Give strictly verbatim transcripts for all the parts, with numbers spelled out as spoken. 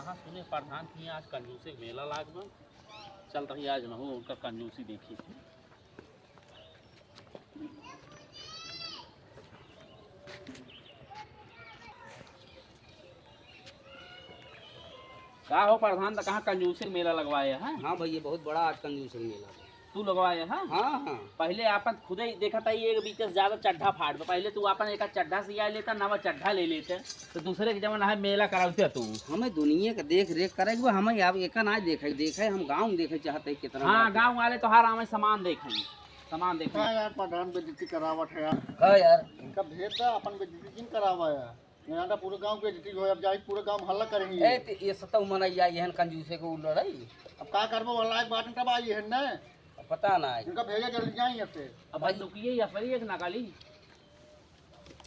हाँ, सुने प्रधान की आज कंजूसी मेला लाग बा। चल रही आज नहू उनका कंजूसी देखी थी। का हो प्रधान, त कहाँ कंजूसी मेला लगवाए है? हाँ भैया, बहुत बड़ा आज कंजूसी मेला है। तू लगवाए है? हाँ, हाँ। पहले आपन खुदे ही देखत है, एक बीच से ज्यादा चड्ढा फाट बा। पहले तू आपन एक चड्ढा सिया लेता, नवा चड्ढा ले लेते, तो दूसरे के जवन है मेला करावते तू। हमें दुनिया का देख रेख करे के बा, हमें अब एका ना देखे, देखे हम गाँव में देखे चाहते हैं कितना हाँ, बात है। गाँव वाले तो हर आवे सामान देखे, सामान देखे। हाँ यार, प्रधान बेइज्जती करावत है यार। हाँ यार। इनका भेज दा, अपन बेइज्जती जिन करावा यार। यहाँ तो पूरे गाँव की बेइज्जती हो, अब जाई पूरे गाँव में हल्ला करेंगे। ए, ते ये सतौ मनई आई हन कंजूसे को लड़ाई। अब का करबो, हल्ला एक बात तब आई है ना। अब पता ना है। इनका भेजा जल्दी जाई यहाँ से। अब भाई लुकिए या फिर एक नकली।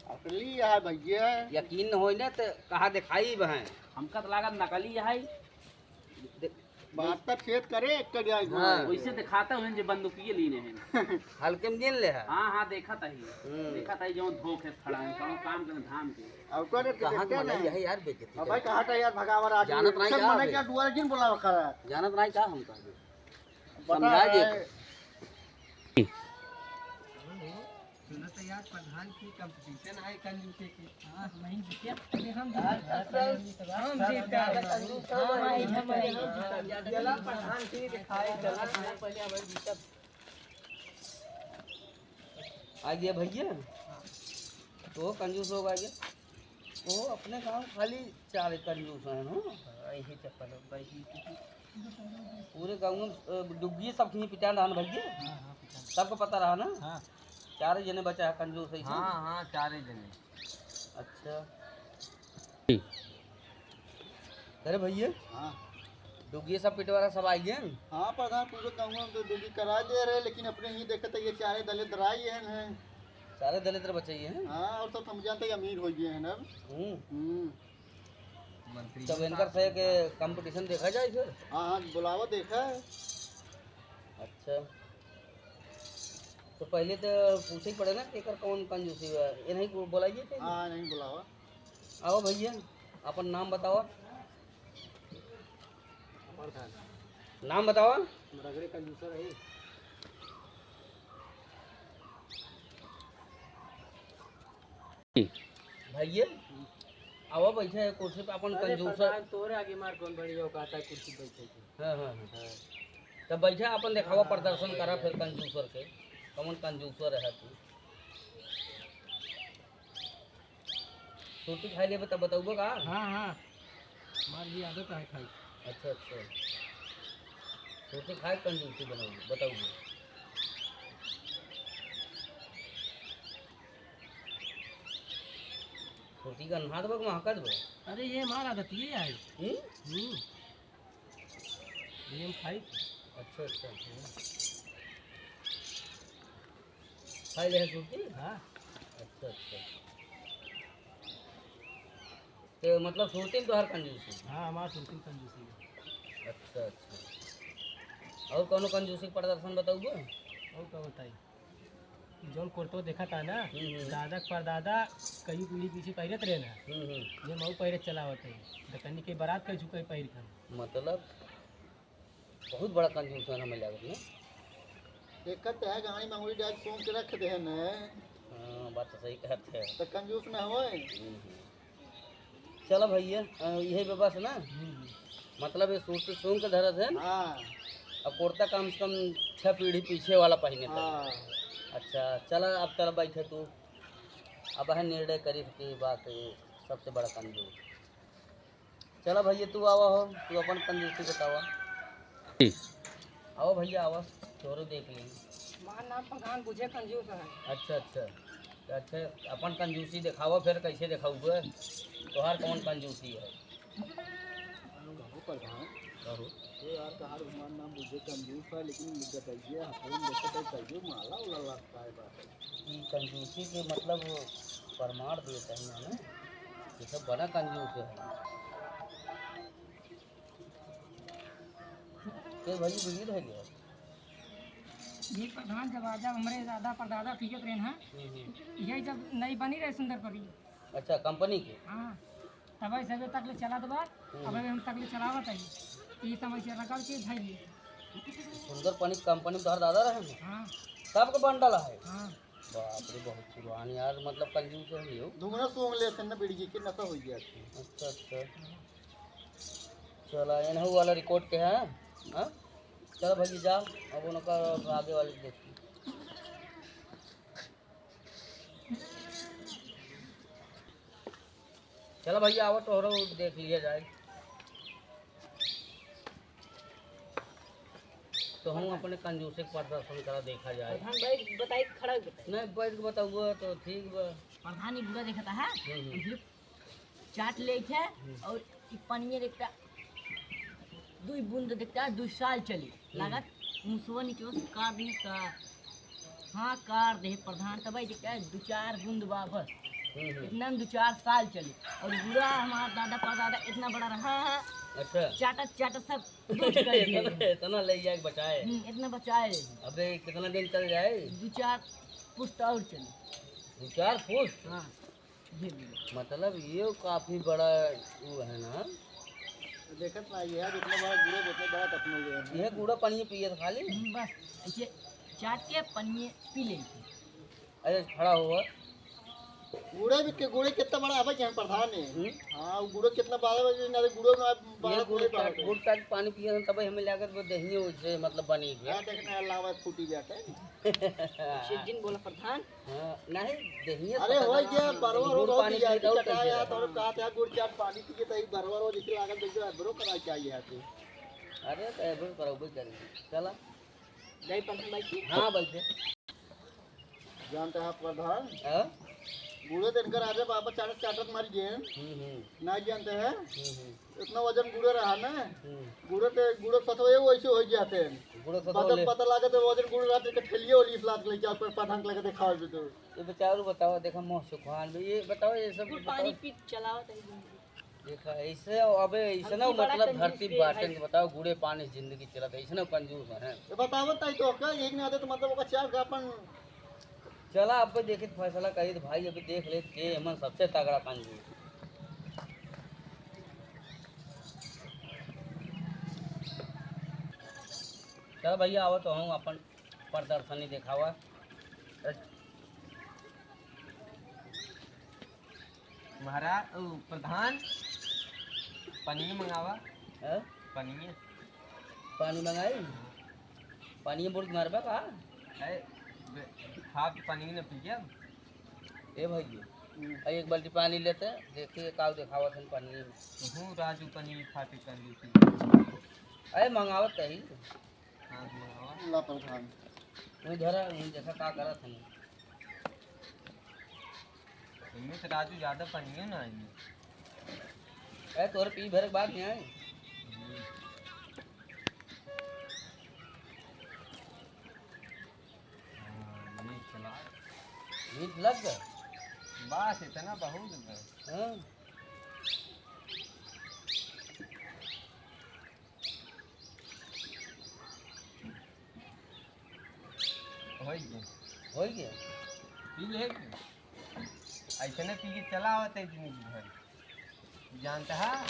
असली है भैया। यकीन न होई ना तो कहा दिखाई बहन। हमका तो लागत नकली है। दे-, बात तो छेद करे एक कर जाए हाँ। वैसे दिखाता हूँ जे बंदूकिये लीने हैं। हल्के में गिन ले है। हाँ, हाँ, देखा था ही। हम्म। देखा था ही जो धोखे खड़ा है, कौन काम के धाम के। अब करे तो कहाँ के देखते मनई नहीं। यही यार बेइज्जती अब भाई करे। कहाँ था यार भगावर आज जानत नहीं सब क्या मने है? क्या दुआर जिन बुलावा खड़ा है। जानत नहीं क्या हम कह दे। बता समझा रहा दे। है। सुनो तो यार, प्रधान की competition है कंजूसे की। हाँ, नहीं जीते, अभी हम जीते। हम जीते। हाँ, भाई, हम जीते। चला, प्रधान की दिखाए, चला। पहले हमारे जीतब। आ गया भैया, तो कंजूस लोग आ गया। वो अपने गाँव खाली चार कंजूस हैं, हाँ? हाँ, यही चक्कर है, भाई, जी, जी। पूरे गाँव में, अ, डुग्गी सब कहीं पिटान रहा ना भैया? हाँ, हाँ, पिटान। सबको पता रहा ना? हाँ। चार जने बचा है कंजूस ऐसे? हाँ, हाँ, चार जने। अच्छा। अरे भैया, हाँ। डुग्गी सब पिटवारा सब आई हैं? हाँ, प्रधान, पूरे गाँव में तो डुग्गी करा दे रहे, लेकिन अपने ही देखते ये चारे दलिद्र आई हैं। चारे दलिद्र बचे ही हैं? हाँ, और सब हम जानते हैं अमीर हो गए हैं अब। हम्म। हम्म। मंत्री तब इनकर से के competition देखा जाए फिर? हाँ, हाँ, बुलावा देखा है। अच्छा, तो पहले तो पूछे ही पड़े ना कि एकर कौन कंजूसी है। ये नहीं बु-, बुलाइए थे। हाँ, नहीं बुलावा। आओ भैया, अपन नाम बताओ। अमर खान। नाम बताओ। रगड़े कंजूसर है। भैया, आवा बैठे है कुर्सी पे अपन अरे कंजूसर। प्रधान, तोरे आगे मार कौन बड़ी औकात है कुर्सी बैठे के? हाँ, हाँ, हाँ। हाँ। तब बैठा अपन देखावा, हाँ, प्रदर्शन करा फिर कंजूसर के। कौन कंजूसर है तू? सूती खाई लेबे तब बताउबो का? हाँ, हाँ। हमार भी आदत है खाई। अच्छा, अच्छा। सूती खाए कंजूसी बनाउबो, बताउबो। सूती का नहात बा, महकत बा। अरे ये हमार आदत ये है। हम्म? हम्म। ये हम खाई। अच्छा, अच्छा। खाई ले सूती? हाँ। अच्छा, अच्छा। तो मतलब सूती में तोहार कंजूसी? हाँ, हमार सूती में कंजूसी है। अच्छा, अच्छा। और कौनो कंजूसी के प्रदर्शन बताउबो? और का बताई? जौन कुर्तो देखा था ना, हम्म, हम्म। दादा के परदादा कई पीढ़ी पीछे पहिरत रहे ना, हम्म, हम्म। जे मऊ पहिरत चला होते, दकनी के बारात कई चुके पहिर खान। मतलब बहुत बड़ा कंजूस है ना, मिला ना। देखत है गाड़ी में अंगुली डाल के सूंघ के रख दे है ना। हाँ, बात तो सही कहत है। तो कंजूस ना होए। हम्म, हम्म। चलो भैया, अ, यही बे बस ना? हम्म। मतलब ये सूट सूंघ के धरत है ना? हाँ। अब कुर्ता कम से कम छह पीढ़ी पीछे वाला पहने था। हाँ। अच्छा, चला अब चला बैठे तू। अब है निर्णय करी के बात ये सबसे बड़ा कंजूस। चला भैया, तू आवा हो, तू अपन कंजूसी बतावा। जी। आवा भैया, आवा, तोरो देख लेंगे। हमार नाम प्रधान बुझे कंजूस है। अच्छा, अच्छा। तो अच्छा, अपन कंजूसी देखावा, फिर कैसे देखाउबे? तोहार कौन कंजूसी है? कहो प्रधान। कहो। ये यार, तोहार हमार नाम बुझे कंजूस है, लेकिन बताइए, हम देखते हैं, कैसे माला उला लगता है बात है। ई कंजूसी के मतलब प्रमाण देत है ना, ये सब बड़ा कंजूस है। के भाई बिगड़ है गया। ये प्रधान जब आजा हमरे दादा परदादा पियत रहे ना, हम्म, हम्म। ये जब नई बनी रहे सुंदर परी। अच्छा, कंपनी के? हाँ, तब सबे तक ले चला दबा। अब अबे हम तकले चलावत हई, ई समय से रगड़ के धइ लिए। सुंदर पनिक कंपनी में तोहर दादा रहे ना? हाँ। सबके बंडल है? हाँ। बाप रे, बहुत पुरान यार, मतलब कंजूस है ये। धुमना सूंघ लेते हैं ना, बीड़ी के नशा हो गया। अच्छा, अच्छा। चला, एनहू वाला रिकॉर्ड के है, हाँ? चल भैया, जा, अब उनका आगे वाले देखी। चला भैया, आवा, तोहरो देख लिया जाए। तो हम अपने कंजूसी के प्रदर्शन करा, देखा जाए। प्रधान भाई, बताई, खड़ा होके बताई। नहीं, बैठ के बताऊँ तो ठीक बा। प्रधान, ई बुरा देखता है। हम्म, हम्म। चाट लेत है हम्म। और ई पनिया देखता, दुई बूंद देखता, दुई साल चली। हम्म। लागत मुसवा नीचे से काट दी का। हाँ, काट दे प्रधान, तब देखता है दो चार बूंद बा बस। हम्म, हम्म। इतना में दो चार साल चली। और बुरा हमारा दादा परदादा इतना बड़ा रहा है। अच्छा। चाटत चाटत सब नष्ट कर दिए। इतना, इतना ले जाए बचाए। हम्म, इतना बचाए। अबे कितना दिन चल जाए? दो चार पुश्त और चली। दो चार पुश्त? हाँ। मतलब ये काफी बड़ा वो है ना। देखत ना ये है, जितना बड़ा गुड़े, उतना बड़ा कतना हुए हैं। ये गुड़ा पानी पिए था खाली? हम्म, बस ऐसे चाट के पानी पी ले। अरे खड़ा हुआ। गुड़े भी के, गुड़े कितना बड़ा आवे के प्रधान है। हम्म। हाँ, वो गुड़े कितना बड़ा आवे, ना गुड़े ना ये बाहर गुड़ कोई का, बाहर गुड़ का पानी पिए ना, तब हमें लागत वो दहिए उसे मतलब बनी गया। हाँ, देखना है, लावा फूटी जाता है। सीजन बोला प्रधान। हाँ, नहीं, देहिए अरे, पता होई ना, गया, बरवा गुड़ रोग पानी होती है, पिए तो कटाया, कैसे? तो का क्या गुड़ चाट पानी पी के तो एक बरवा रोग इसे लागत, देखो, एब्रो करा चाहिए आपको। अरे, तो एब्रो करबे करेंगे। चला। जय प्रधान भाई की। हाँ, बोलते। जानते हैं प्रधान? हाँ? बूढ़े दिन कर आजे बाबा चाटत चाटत मर गए। हम्म, हम्म। ना जानते हैं? हम्म, हम्म। इतना वजन गुड़े रहा ना, हम्म। गुड़े ते, गुड़े सतवे वैसे हो जाते हैं। गुड़े सतवे पता, ले। पता लगे तो वजन गुड़े रहते के ठेलिए वाली इफलात लेके आप पर पतंग लगे दिखाओ भी तो। ये बेचारू बताओ, देखा मोह सुखान में, ये बताओ, ये सब गुड़ बताओ। पानी पी चलाओ तो ये जिंदगी। देखा, ऐसे अब ऐसे हम ना की बड़ा मतलब कंजूस धरती भी बाटन है। के बताओ, गुड़े पानी से जिंदगी चलत है, ऐसे ना कंजूस है। ये बताओ ताई तो का एक ना आदत मतलब ओका चार का अपन चला, अब देखित फैसला करित भाई, अभी देख लेत के एमन सबसे तगड़ा कंजूस। चल भैया, आवा तो हम अपन प्रदर्शनी देखावा। महाराज, ओ, प्रधान, पनिया मंगावा। हैं? पनिया। पानी मंगाई? पानी में बुड़ के मारबा का? अरे, बे-, खा के पानी न पिया। ए भाई, हम्म। आ एक बाल्टी पानी लेते, देखिए का देखावत हन पानी में। तू राजू पनीर खा के कर ली थी। अरे मंगावत कही। हाँ, मंगावा। ला प्रधान। वहीं धरा, वहीं देखा का करत हन। इनमें तो राजू ज्यादा पनियो ना आई। ए, तोरे पी भरे के बाद नहीं आए। हम्म। हाँ, मीठ चला। मीठ लग गए? बस इतना बहुत है। हाँ। होई गया। होई गया? पी ले के। ऐसे न पी के चला आवत है जिंदगी भर। जानता है,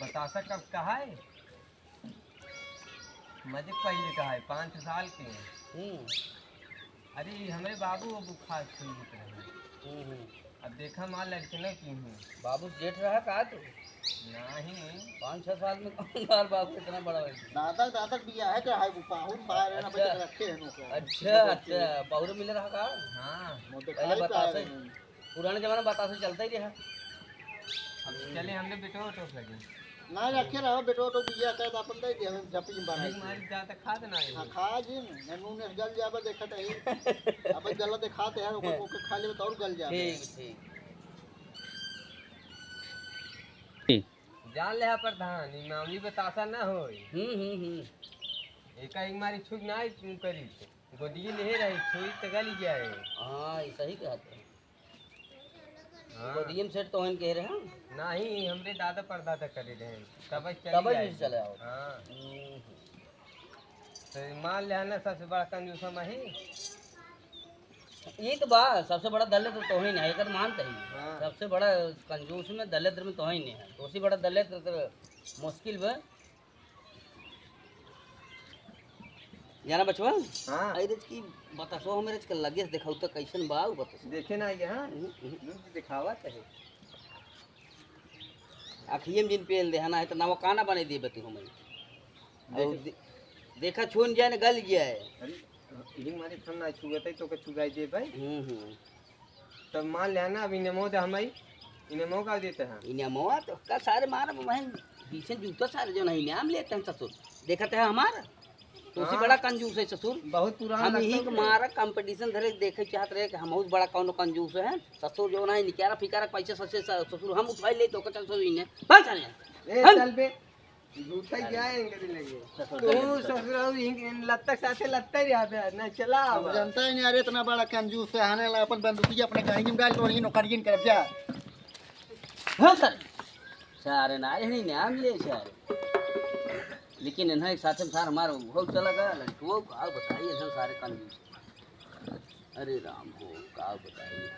बतासा कब कहा है? मजे पहले कहा है, पाँच छह साल के हैं। हम्म। अरे, हमरे बाबू अब खास पी लेते रहे। हम्म, हम्म। अब देखा माँ लड़के न की हूँ। बाबू जेठ रहा का तू? नहीं। पाँच छह साल में कौन बार बाप इतना बड़ा हो गया? दादा, दादा बिया है तो है वो पाहुन बाहर है ना, अच्छा। बच्चा रखे हैं नौकर। अच्छा, अच्छा, पाहुन मिले रहा का? हाँ। मोटे पहले खाली बतासे, पाए हैं। पुराने जमाने में बतासे चलता ही रहा। अब चले हमने बेटो तो लगे। ना रखे रहो, बेटो तो बिया का अपन दे दे, हम झपी में बनाई। हमारी जाता खाद ना है। हाँ, खा जी, मैं मुंह में गल जाबे देखत है। अब गला दिखाते हैं, ओकर, ओकर खा लेबे तो और गल जाबे। ठीक, ठीक। जान ले हा प्रधान, ई मामूली बतासा ना होई। हम्म, हम्म, हम्म। एका एक मारी छुई ना आई, तू करी। गोदिये ले रही, छुई त गली जाए। हाँ, ई सही कहत है। हाँ। गोदिये में सेट तो हन कह रहे हैं। नहीं, हमरे दादा परदादा करे रहे। तब चली तब आई। चले आओ। हाँ। हम्म। तो मान ले ना, सबसे बड़ा कंजूस हम ही। ई तो बा, सबसे बड़ा दलिद्र तो ही नहीं, एकर मानते ही। हाँ। सबसे बड़ा कंजूस में दलिद्र में तो ही नहीं है। तो उसी बड़ा दलिद्र तो मुश्किल बा। जाना बचवा? हाँ। आई रज की बतासो हमें रज के लगे से देखाऊ तो कैसन बा उ बतासो। देखे ना ये, हाँ? हम्म, हम्म। लूट दिखावा चाहे। अखिए में जिन पेल दे, है ना, है तो नवा काना बने दे बतू हमें। और देखे। दे-, देखा छून जाए ना गल जाए। अरे, यही मारे हम ना छुअत है तो के छुगाई दे भाई। हम्म, हम्म। तब मान लिया ना, अब इनेमो दे हम आई, इनेमो का देते हैं। इनेमो तो का सारे मार वहीं पीछे जूता सारे जो नहीं नाम लेते हैं ससुर। देखते हैं हमार, तो उसी हाँ। बड़ा कंजूस है ससुर। बहुत पुराना हम लगता यही है। के मारा कंपटीशन धरे देखे चाहत रहे कि हम बहुत बड़ा कौन कंजूस है। ससुर जो नहीं निकारा फिकारा पैसे ससुर, ससुर हम उठाई ले तो का चल ससुर इन्हें। बस आ गया। ए, हम चल बे। झूठा क्या है इनके दिल लगे? ससुर तू चल। ससुर हो, इन, इन लत्ता के साथे लत्ता ही रहा बे, ना चला अब अब। जानता ही नहीं, अरे इतना बड़ा कंजूस है, आने ला अपन बंदूकिया अपने गाड़ी में डाल, तो वही नौकरियन कर जा। हाँ सर। सारे ना, यही नाम ले सारे। लेकिन इन्हें एक साथ में सार हमारे बहुत चला गया, लड़कुओं को आओ बताइए, इन्हें सारे कंजूस। अरे राम हो, का बताइए।